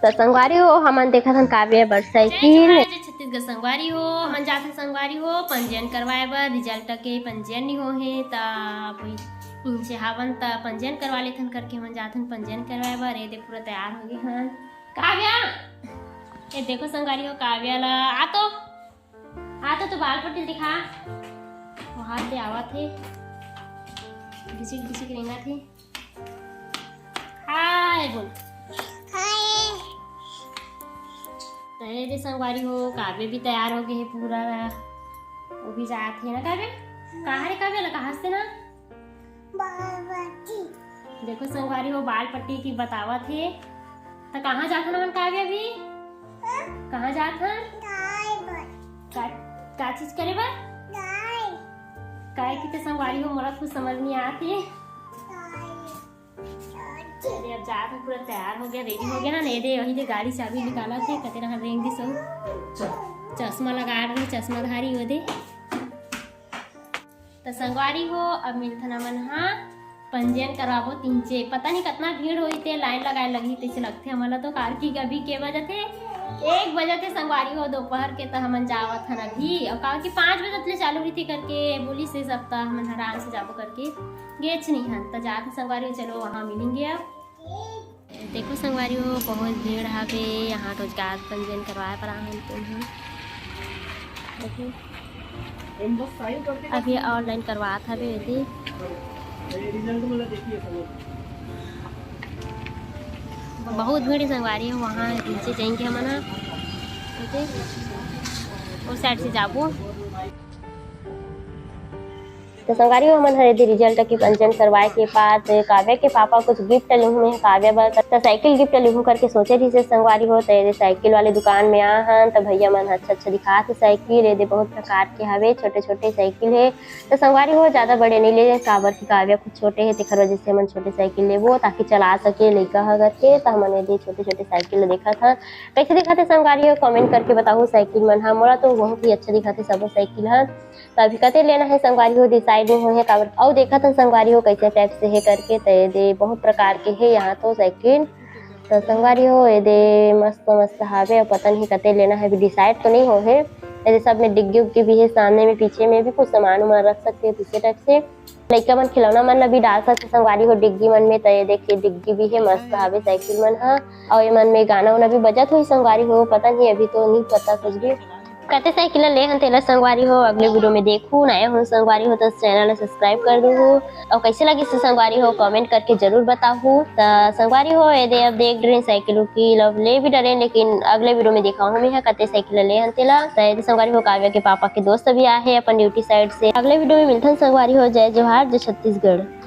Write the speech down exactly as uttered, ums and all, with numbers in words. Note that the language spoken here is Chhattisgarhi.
त संगवारी हो, हमन देखत हन काव्या बर साइकिल। जय छत्तीसगढ़ संगवारी हो, हमन जाथन संगवारी हो पंजीयन करवाए बर। रिजल्ट के पंजीयन नहीं हो हे, त कोई इनसे हावन, त पंजीयन करवा लेथन करके हमन जाथन पंजीयन करवाए बर। ये दे पूरा तैयार हो गए हन काव्या। ये देखो संगवारी हो काव्या ला, आ तो, आ तो, तू बाल पट्टी दिखा। वो हाथ दे आवत हे, घिसिक घिसिक रेंगत हे। हाय बोल। हाय। त ये दे संगवारी हो, काव्य भी तैयार हो गए हे पूरा। वो भी जात हे ना काव्य? कहाँ रे काव्य ला, कहाँ से ना? बाल पट्टी। देखो संगवारी हो, बाल पट्टी की बतावत हे। त कहाँ जात हन हमन काव्य भी? हाँ? कहाँ जात हन? गाय बर। का, का चीज करे बर? गाय। काय की ते संगवारी हो, मोला कुछ समझ नहीं आत हे। गाय। अरे, अब जात हन, पूरा तैयार हो गया, रेडी हो गया ना। ये दे, वही दे गाड़ी चाबी निकालत हे, कते रहा रेंग दिस हो। चश्मा लगा रहे, चश्मा धारी वो दे। त संगवारी हो, अब मिलथन हमन हा पंजीयन करवाबो तीन चे। पता नहीं कतना भीड़ होई ते, लाइन लगाए लगही तैसे लगथे हमन ला तो। कार की अभी के बजत हे, एक बजत हे संगवारी हो दोपहर के, त हमन जावत हन अभी। और कार की पाँच बजत ले चालू रहिथे करके बोलिस हे सब, त हमन आराम से जाबो करके गेच नहीं हन। त जात हन संगवारी हो, चलो वहाँ मिलेंगे अब। देखो संगवारी हो, बहुत भीड़ हवे यहाँ रोजगार पंजीयन करवाए बर आहन तुम हम। देखो, अभी ऑनलाइन करवात हवे एदे। बहुत भीड़ हे संगवारी हो, वहाँ नीचे जाएंगे हमन ह, ठीक है, उस साइड से जाबो। त संगवारी हो, हमन हर एदे रिजल्ट के पंजीयन करवाए के बाद काव्या के पापा कुछ गिफ्ट लेहूँ मैं काव्या बर, त साइकिल गिफ्ट लेहूँ करके सोचे रहिसे संगवारी हो। त एदे साइकिल वाले दुकान में आ हन, त भैया मन अच्छा अच्छा दिखात हे साइकिल। एदे बहुत प्रकार के हवे, छोटे छोटे साइकिल हे। त संगवारी हो, ज्यादा बड़े नहीं ले, काबर कि काव्या कुछ छोटे हे, तेखर वजह से हमन छोटे साइकिल लेबो ताकि चला सके लइका ह करके। त हमन एदे छोटे छोटे साइकिल ल देखत हन, कैसे दिखत हे संगवारी हो, कमेंट करके बताहू साइकिल मन ह। मोला तो बहुत ही अच्छा दिखत हे सबो साइकिल ह। त अभी कते लेना हे संगवारी हो, डिसाइड नहीं होए हे काबर। अउ देखत हन संगवारी हो, कैसे टाइप से हे करके। त एदे बहुत प्रकार के हे यहाँ तो साइकिल। त संगवारी हो, एदे मस्त मस्त हावे, अउ पता नहीं कते लेना हे, अभी डिसाइड तो नहीं होए हे। एदे सब में डिग्गी उग्गी भी हे, सामने में, पीछे में भी कुछ सामान उमान रख सकते हो, पीछे टाइप से। लइका मन खिलौना मन ला भी डाल सकते संगवारी हो डिग्गी मन में। त ये देखिए, डिग्गी भी हे, मस्त हावे साइकिल मन ह। अउ ये मन में गाना उना भी बजत होही संगवारी हो, पता नहीं, अभी तो नहीं पता कुछ भी। कते साइकिल ला ले हन तेला संगवारी हो, अगले वीडियो में देखहू। नया हो संगवारी हो त चैनल ला सब्सक्राइब कर दूहू। अउ कैसे लगिस संगवारी हो, कमेंट करके जरूर बताहू। त संगवारी हो, ये दे अब देख डरेन साइकिल उकिल, अब ले भी डरेन, लेकिन अगले वीडियो में देखाहूँ मैं ह कते साइकिल ला ले हन तेला। त ये दे संगवारी हो, काव्या के पापा के दोस्त भी आहे अपन ड्यूटी साइड से। अगले वीडियो में मिलथन संगवारी हो। जय जोहार, जय छत्तीसगढ़।